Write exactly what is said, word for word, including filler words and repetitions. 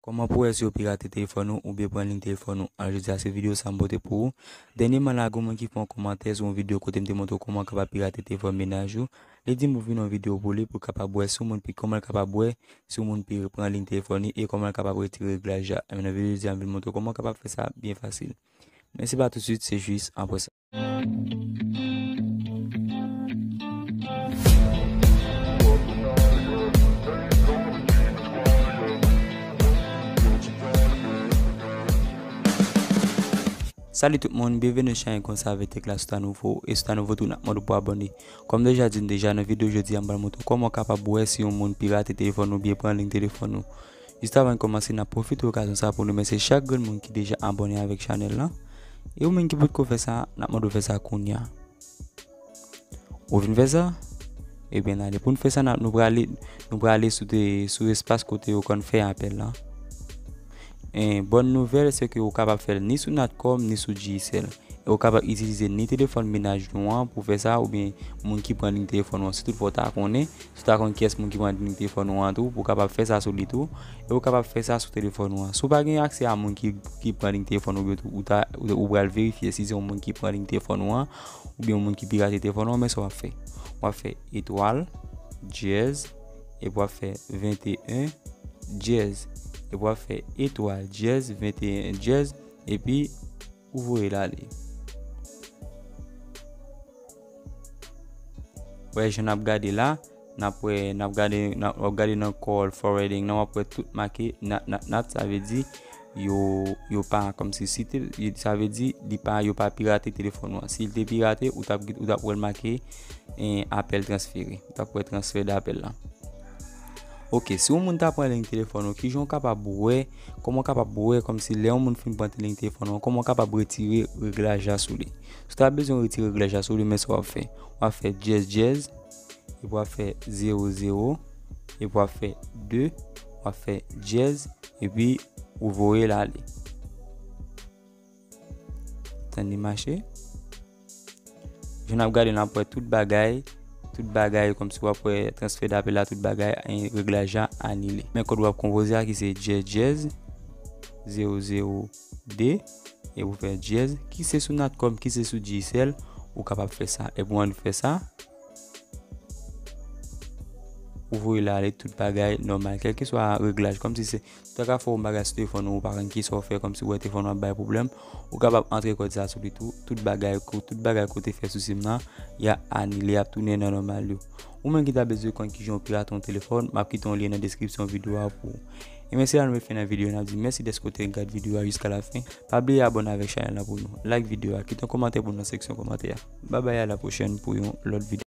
Kòman pou wè si yo pirate telefòn ou oubyen pran liy telefòn ou? Alò jodi a se videyo sa m pote pou ou. Dènyèman la gen yon moun ki fè yon kòmantè sou yon videyo kote m te montre w kòman w kapab pirate telefòn mennaj ou. Li di m pou vin yon videyo pou li pou kapab wè si yon moun pi kòman l kapab wè si yon moun pi pran liy telefòn li e kòman l kapab retire reglaj la. Ebyen nan videyo jodi a m vin montre w kòman w kapab fè sa byen fasil. Men se pa tousuit, se jis apre sa. Salut tout moun, byenveni nan chanèl konsa avèk Tech la. Si w ta nouvo, e si w ta nouvo tou, n ap mande w pou abòne. Kòm deja di n deja, nan videyo jodi a, m pral montre w kòman w kapab wè si yon moun pirate telefòn ou oubyen pran liy telefòn ou. Jis avan n kòmanse, n ap pwofite okazyon sa pou n remèsye chak grenn moun ki deja abòne avèk chanèl la. E ou menm ki potko fè sa, n ap mande w fè sa kounye a. Ou vin fè sa? Ebyen, n ale. Pou n fè sa, n ap, nou prale, nou prale sou te, sou espas kote yo konn fè apèl la. E bòn nouvèl, se ke ou kapab fè l ni sou Natcom, ni sou Digicel. E ou kapab itilize ni telefòn mennaj nou an pou fè sa, oubyen moun ki pran liy telefòn ou an, si toutfwa w ta konnen, si w ta konn kiyès moun ki pran liy telefòn ou an tou, pou w kapab fè sa sou li tou, e ou kapab fè sa sou telefòn ou an. Si w pa gen aksè a moun ki, ki pran liy telefòn ou yo tou, ou ta, ou, ou pral verifye si se yon moun ki pran liy telefòn ou an, oubyen yon moun ki pirate telefòn ou an, men sa w ap fè. W ap fè etwal, dyèz, epi w ap fè venteyen, dyèz, epi w ap fè etwal, dyèz, venteyen, dyèz, epi ou voye l ale. Wè, jan n ap gade la, n ap wè, n ap gade, n ap, w ap gade nan call forwarding nan, w ap wè tout make nat, nat, nat, sa vle di yo, yo pa kòmsi site, sa vle di li pa, yo pa pirate telefòn ou an. Si l te pirate, ou t ap, ou t ap wè l make, eh, apèl transfere. Ou t ap wè transfè dapèl la. Ok, si yon moun ta pran liy telefòn ou, kijan w kapab wè, kòman w kapab wè kòmsi lè yon moun fin pran liy telefòn ou, kòman w kapab retire reglaj la sou li? Si w ta bezwen retire reglaj la sou li, men sa w ap fè. W ap fè dyèz dyèz, epi w ap fè zewo zewo, epi w ap fè de, w ap fè dyèz, epi ou voye l ale. Tann li mache. Jan n ap gade, n ap wè tout bagay, tout bagay, kòmsi w ap wè transfè dapèl la, tout bagay, en, reglaj la anile. Men kòd w ap konpoze a ki se dyèz dyèz, zewo zewo de, epi w fè dyèz, ki se sou Natcom, ki se sou Digicel, ou kapab fè sa. Epi w annik fè sa, ou voye l ale, tout bagay nòmal. Kèlkeswa reglaj, kòmsi se, si w ta ka fè yon bagay sou telefòn ou, ou pa konn kisa w fè, kòmsi w wè telefòn ou ap bay pwoblèm, ou kapab antre kòd sa sou li tou, tout bagay, tout bagay ke w te fè sou sim nan, y ap anile, y ap tounen nan nòmal yo. Ou menm ki ta bezwen konn kijan w pirate yon telefòn, m ap kite yon lyen nan deskripsyon videyo a pou ou. E men se la nou met fen nan videyo, n ap di mèsi dèske w te gade videyo a jiska la fen. Pa bliye abòne avèk chanèl la pou nou. Like videyo a, kite yon kòmantè pou nou nan seksyon kòmantè a. Babay, a la pwochèn pou yon lòt videyo.